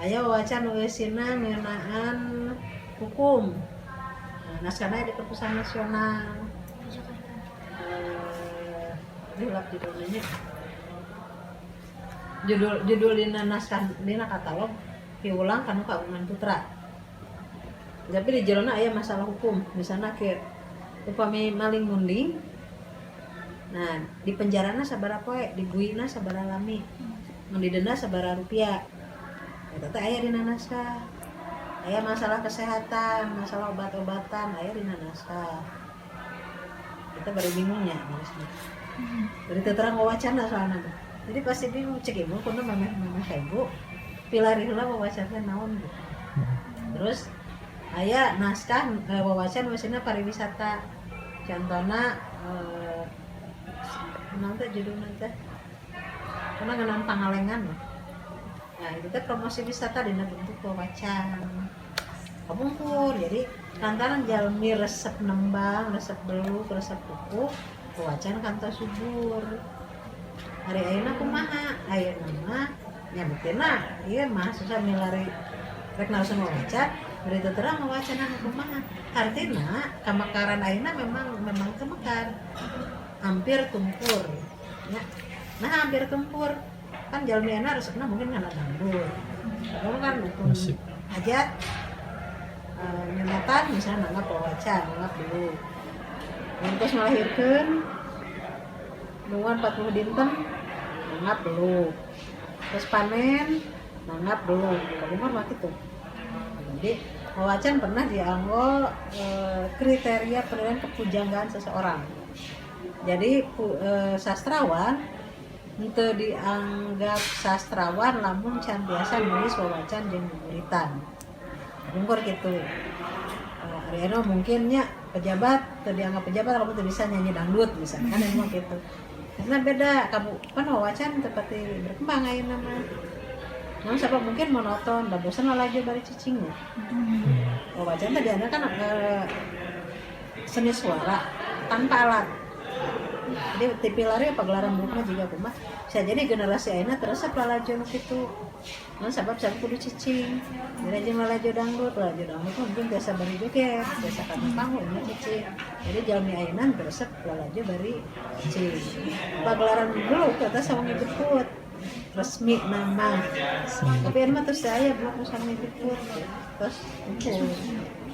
Aya wawacan nu eusina ngeunaan hukum. Nah, naskahna di Perpustakaan Nasional. Jakarta. Eh, hilap judulnya nya. Judul judul dina naskah dina katalog Piwulang Kanu Kagungan Putra. Tapi di jerona aya masalah hukum, misalnya ke upami maling munding. Nah, di penjarana sabaraha poe, diguina sabaraha lami, mun didenda sabaraha rupiah. Eta teh aya dina naskah. Aya masalah kesehatan, masalah obat-obatan, aya dina naskah. Kita baru bingungnya nulisnya. Dari teu terang wawacana soalna mah. Jadi pasti bingung, cek ibu kudu memeh memeh ka ibu pilari heula wawacan teh naon gitu. Terus aya naskah wawacan maksudna pariwisata. Contohna naon teh judulna teh? Karena ngeunaan Pangalengan loh. Nah, itu teh promosi wisata dina bentuk wawacan. Kapungkur, jadi lantaran jalmi resep nembang, resep beluk, resep pupuh, wawacan kantos subur. Hari ayeuna kumaha? Ayeuna mah nya buktina ieu mahasiswa milari rek narusan wawacan, beri teu terang wawacana nu kumaha. Artina kamekaran ayeuna memang memang teu mekar. Hampir tumpur. Ya. Nah, hampir tumpur. Kan jalmi ayeuna resepna mungkin kana dangdut. Kamu kan hukum Musik. Hajat nyunatan misalnya nanggap wawacan, nanggap dulu. Terus melahirkan nungguan 40 dinten nanggap beluk. Terus panen nanggap beluk. Kapungkur mah kitu. Jadi wawacan pernah dianggo kriteria penilaian kepujanggaan seseorang. Jadi sastrawan henteu dianggap sastrawan lamun can biasa nulis wawacan jeung guguritan. Kapungkur gitu. Ari anu mungkin nya pejabat teu dianggap pejabat kalau teu bisa nyanyi dangdut misalnya kan emang gitu. Karena beda kamu kan wawacan seperti berkembang ayeuna mah. Nah, siapa mungkin monoton, dah bosan lalajo bari cicing ya. Wawacan tadi ada kan seni suara tanpa alat. Jadi TV lari pagelaran buku juga kumaha. Bisa jadi generasi ayeuna teresep lalajo nu kitu. Nah, sabab sabab kudu cicing. Jadi jeung lalajo dangdut, lalajo dangdut mah mungkin biasa bari joget, biasa kana panggung nya cicing. Jadi jalmi ayeuna teresep lalajo bari cicing. Pagelaran beluk kata sawengi jeput resmi nama. Tapi emang terus saya belum sawengi jeput. Terus itu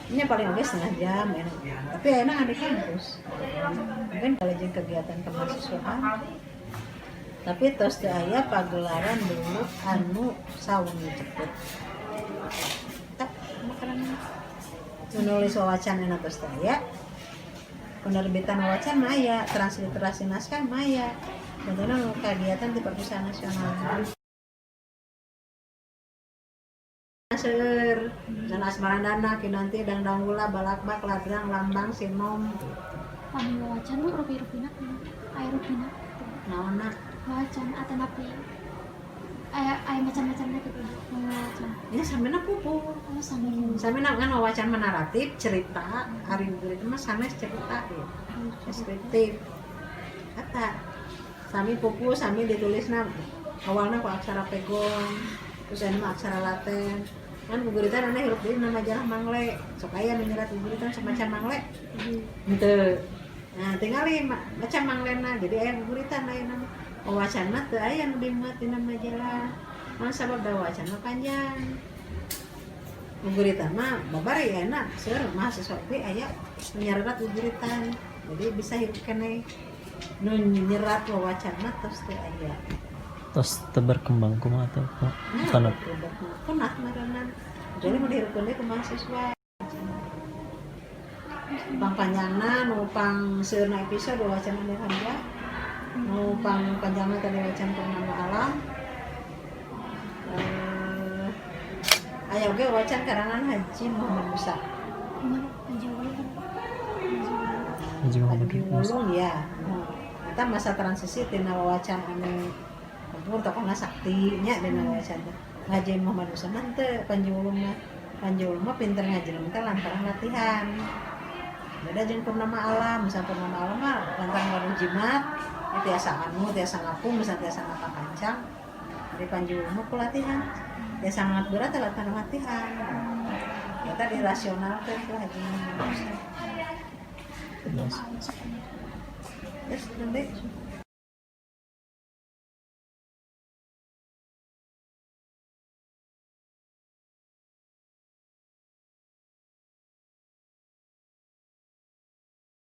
ini paling oke setengah jam enak. Tapi enak di kampus. Mungkin kalau jeung kegiatan kemahasiswaan. Tapi tos teu aya pagelaran beluk anu sawengi jeput. Tak makanan menulis wawacan enak tos teu aya. Penerbitan wawacan mah aya, transliterasi naskah mah aya. Contohnya nu kegiatan di Perpustakaan Nasional. Seur, dan Asmarandana, Kinanti, Dangdanggula, Balakbak, Ladrang, Lambang, Sinom, Pami wawacan, Bu, rupi-rupina kumaha? Aya rupina gitu. Naonna? Wawacan atanapi aya aya macam-macamnya gitu, Bu, wawacan. Ini samena pupuh. Oh, sami. Samena kan wawacan mah naratif, cerita, ari itu mah sanes cerita gitu. Deskriptif. Kata sami pupuh, sami ditulisna awalnya ku aksara pegong, terus aya mah aksara laten. Kan guguritan aneh hirup deui dina majalah Mangle. Sok aya nu nyerat guguritan semacam Mangle. Henteu. Nah, tingali maca Manglena, jadi aya guguritan ayeuna mah. Wawacana teu aya nu dimuat dina majalah. Nah, sabab da wacana panjang. Guguritan mah babari enak, seueur mahasiswa oge aya nu nyarerat guguritan. Jadi bisa hirup keneh. Nu nyerat wawacana tos teu aya. Tos teu berkembang kumaha teh, Pak? Nah, Kana punah meureunan. Kecuali mau dihirupkeun deui ku mahasiswa. Pang panjangna nu pang seueurna episode wacana Amir Hamzah. Nu pang panjangna tadi wacan Purnama Alam. Eh, aya oge wacan karangan Haji Muhammad Musa. Kumaha Haji Wulung kan? Haji Wulung. Haji Muhammad Haji Musa. Wulung ya. Eta masa transisi tina wawacan anu kapungkur tokohna sakti nya dina wawacan teh. Haji Muhammad Musa mah teu Panji Wulung mah. Panji Wulung mah pinter ngajelem teh lantaran latihan. Beda jeung Purnama Alam, misal Purnama Alam mah lantaran gaduh jimat, ya tiasa anu, tiasa ngapung, misal tiasa ngapakancang. Di Panji mah ku latihan ya, sangat berat latihan latihan ya, tadi rasional kan lah haji. Yes. Terus nanti.